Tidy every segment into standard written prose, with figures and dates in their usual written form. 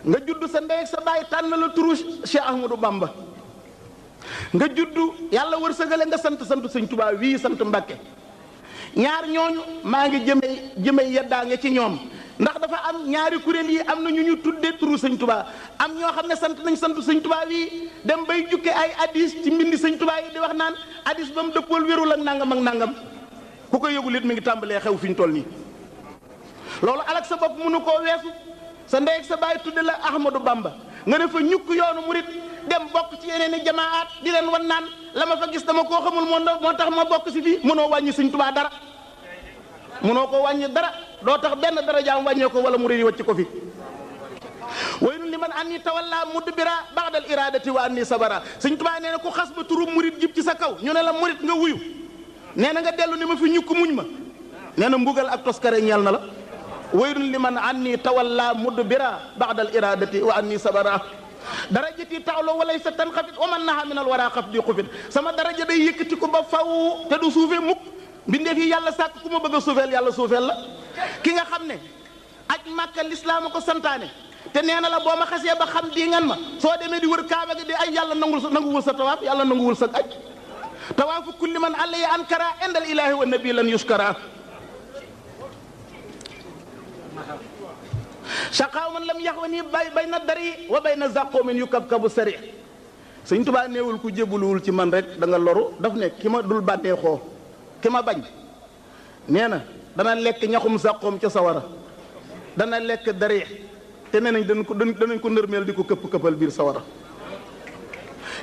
nga judd sa ndey ak sa baay tànn la turu Cheikh Ahmadou Bamba nga juddu yàlla wërsëgale nga sant sëñ Tuubaa wii sant Mbàkke ñaar ñooñu maa ngi jëmee yeddaa nga ci ñoom ndax dafa am ñaari kuréel yi am na ñu tudde turu sëñ Tuubaa am ñoo xam ne sant sëñ Tuubaa wii dem bay jukke ay hadis ci mbindi sëñ Tuubaa yi di wax naan hadis ba mu dëppool wérul ak nangam ak nangam ku ko yëgul it mi ngi tàmbalee xew fi ñu toll nii loolu alak sa bopp mënu koo weesu sa ndey ak sa baay tudde la Ahmadou Bamba nga ne fa ñukk yoonu murit dem bokk ci yeneen i jamaat di leen wan naan la ma fa gis dama koo xamul moo tax ma bokk si fii mënoo wàññi sëñ Tuubaa dara mënoo ko wàññi dara doo tax benn dara jaam wàññee ko wala murit yi wàcc ko fi waylun liman anni tawalla mudbira ba'dal iradati wa anni sabara sëñ Tuubaa nee na ku xas ba turu murit jib ci sa kaw ñu ne la murit nga wuyu nee na nga dellu ni ma fi ñukk muñ ma nee na mbugal ak toskare ñeel na la waylun liman anni tawalla mudbira ba'dal iradati wa anni sabara darajati ta'lu wa laysa tanxafit wa man naha min al wara xaf di xufit sama daraja day yëkkati ko ba faw te du suufee mukk mbindeef yi yàlla sàkk ku ma bëgg a suufeel yàlla suufeel la ki nga xam ne aj màkka lislaam ko santaane te nee na la boo ma xasee ba xam di ngan ma soo demee di wër kaaba gi di ay yàlla nanguwul sa tawaaf yàlla nanguwul sa aj tawaafu kulli man alayhi ankara indal ilahi wa nabi lan yuskara shaqaaw man lam yaxwani bayna dari wa bayna zaqoomin yukabkabu sari sëñ Tuubaa néewul ku jébuluwul ci man rek da nga loru daf ne ki ma dul bànneexoo ki ma bañ nee na dana lekk ñaxum zaqoom ca sawara dana lekk dari te nee nañ danañ ko nërmeel di ko këpp-këppal biir sawara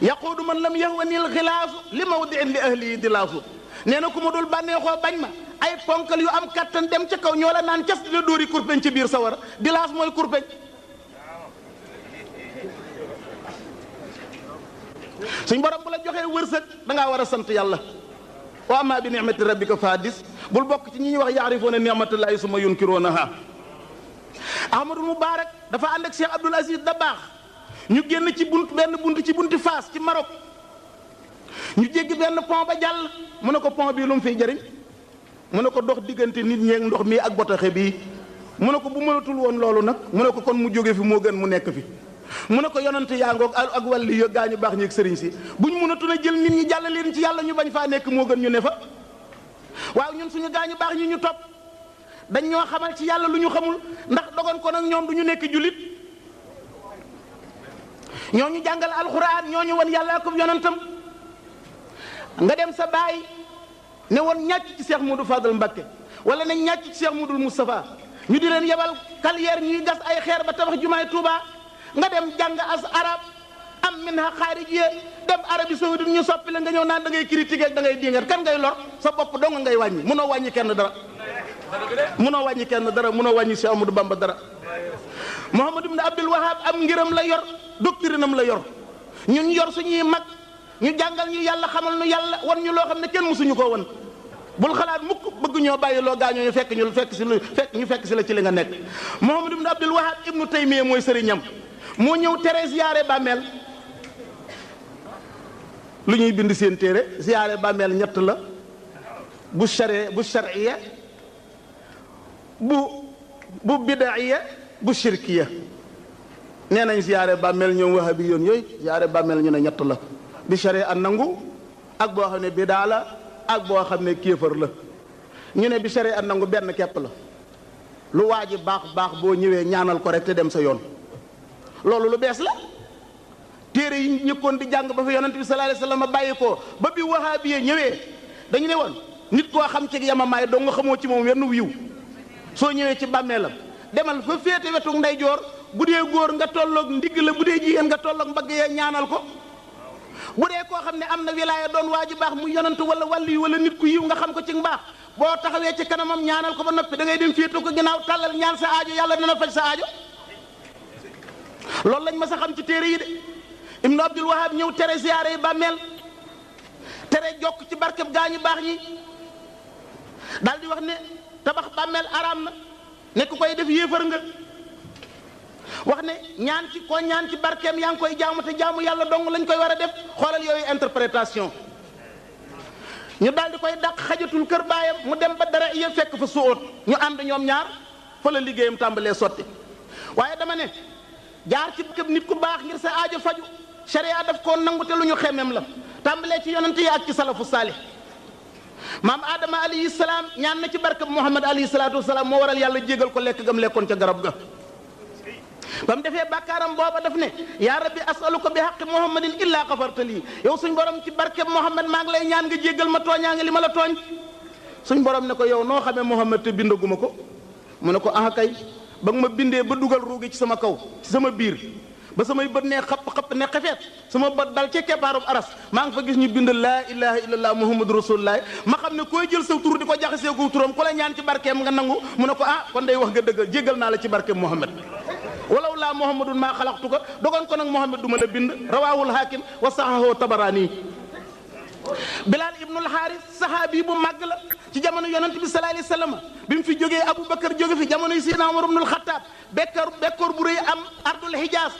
yaquudu man lam yaxwani al xilaasu li mawdiin li ahli di laasu nee na ku ma dul bànneexoo bañ ma ay ponkal yu am kattan dem ca kaw ñoo la naan cas di la dóori kurpeñ ci biir sawara dilaas mooy kurpeñ suñ borom bu la joxee wërsëg da ngaa war a sant yàlla wa amma bi ni'mati rabbika fa hadis bul bokk ci ñi ñuy wax yaarifoona ni'matallahi summa yunkiroonaha Ahmadul Mubarak dafa ànd ak Cheikh Abdoul Aziz Dabakh ñu génn ci benn bunt ci bunti Faas ci Maroc ñu jéggi benn pont ba jàll mu ne ko pont bii lu mu fiy jëriñ mu ne ko dox diggante nit ñeeg ndox mii ak botaxe bii mu ne ko bu mënatul woon loolu nag mu ne ko kon mu jóge fi moo gën mu nekk fi mu ne ko yonante yaa ngoog ak wàlli yo gaa ñu baax ñeeg sëriñ si buñ mënatul a jël nit ñi jàll leen ci yàlla ñu bañ faa nekk moo gën ñu ne fa waaw ñun suñu gaa ñu baax ñi ñu topp dañ ñoo xamal ci yàlla lu ñu xamul ndax dogon ko nag ñoom du ñu nekk jullit ñoo ñu jàngal alxuraan ñoo ñu wan yàlla ak yonantam nga dem sa baay ne woon ñàcc ci Cheikh Modou Fadal Mbacké wala ne ñàcc ci Cheikh Modou Moustapha ñu di leen yebal carrière ñuy gas ay xeer ba tabax jumaay Touba nga dem jàng as arab am minha xaarijiya dem Arabie Saoudite ñu soppi la nga ñëw naan da ngay critiquer da ngay dingat kan ngay lor sa bopp dong ngay wàññi mënoo wàññi kenn dara mënoo wàññi kenn dara mënoo wàññi Cheikh Amadou Bamba dara Muhammad ibn Abdul Wahab am ngiram la yor doctrine am la yor ñun yor suñuy mag ñu jàngal ñu yàlla xamal nu yàlla wan ñu loo xam ne kenn mësuñu koo wan bul xalaat mukk bëgg ñoo bàyyi loo gaañoo ñu fekk si la ci li nga nekk Muhammad ibn Abdul Wahab ibnu Taymiya mooy sëriñam moo ñëw tere ziyaare bàmmeel lu ñuy bind seen téere ziyaare bàmmeel ñett la bu shar'iyya bu bid'iyya bu shirkiyya nee nañ ziyaare bàmmeel ñoom wahabi yoon yooyu ziyaare bàmmeel ñu ne ñett la bi sharia an nangu ak boo xam ne bidaa la ak boo xam ne kéefër la ñu ne bi sharia an nangu benn kepp la lu waa ji baax boo ñëwee ñaanal ko rek te dem sa yoon loolu lu bees la téere yi ñëkkoon di jàng ba fa yonent bi sallallahu alayhi wasallam bàyyi ko ba bi wahabiye ñëwee dañu ne woon nit koo xam ci yamamaay doo nga xamoo ci moom wenn wiw soo ñëwee ci bàmmeelam demal fa féete wetu ndeyjoor bu dee góor nga tolloog ndigg la bu dee jigéen nga tolloog mbagg yee ñaanal ko bu dee koo xam ne am na wilaaya doon waa ji baax mu yonantu wala wàlli wala nit ku yiw nga xam ko ci mbaax boo taxawee ci kanamam ñaanal ko ba noppi da ngay dem féetu ko ginnaaw tàllal ñaan sa aajo yàlla dana faj sa aajo loolu lañ ma sa xam ci téere yi de Ibnu Abdul Wahab ñëw tere ziyaare yi bàmmeel tere jokk ci barkeb gaañu baax ñi daal di wax ne tabax bàmmeel araam na nekk koy def yéefar nga wax ne ñaan ci barkeem yaa ngi koy jaamu te jaamu yàlla dong lañ koy war a def xoolal yooyu interprétation ñu daal di koy dàq xajatul kër baayam mu dem ba dara iya fekk fa suut ñu ànd ñoom ñaar fa la liggéeyam tàmbalee sotti waaye dama ne jaar ci képp nit ku baax ngir sa aajo faju sharia daf koo nangu te lu ñu xemem la tàmbalee ci yonent yi ak ci salafu saalih maam Adama alayhi salaam ñaan na ci barkab Muhammad alayhi salaatu wasalaam moo waral yàlla jégal ko lekk gam lekkoon ca garab ga ba mu defee bàkkaaram booba daf ne yaa rabbi asaluka bi haqqi muhammadin illaa xafarta lii yow suñ borom ci barkeb Muhammad maa ngi lay ñaan nga jéggal ma tooñaa nga li ma la tooñ suñ borom ne ko yow noo xamee Muhammad te bindaguma ko mu ne ko ah kay ba nga ma bindee ba dugal ruugi ci sama kaw ci sama biir ba samay bët ne xapp ne xefeet sama bët dal ca keppaarub aras maa ngi fa gis ñu bind laa ilaha illallah muhammadu rasulullah ma xam ne koy jël sa tur di ko jaxasee ko turam ku la ñaan ci barkeem nga nangu mu ne ko ah kon day wax nga dëgg jéggal naa la ci barkeem Muhammad walaw laa muhammadun maa xalaqtu ko dogoon ko nag Muhammad du ma la bind rawaahul hakim wa sahahu tabaraani Bilal ibnul Xaaris saxaabi bu màgg la ci jamono yonent bi sallallahu alayhi wa sallam bi mu fi jógee Aboubacar jóge fi jamono yi Seydina Umar ibnul Xattaab bekkoor bu rëy am ardul Hijaaz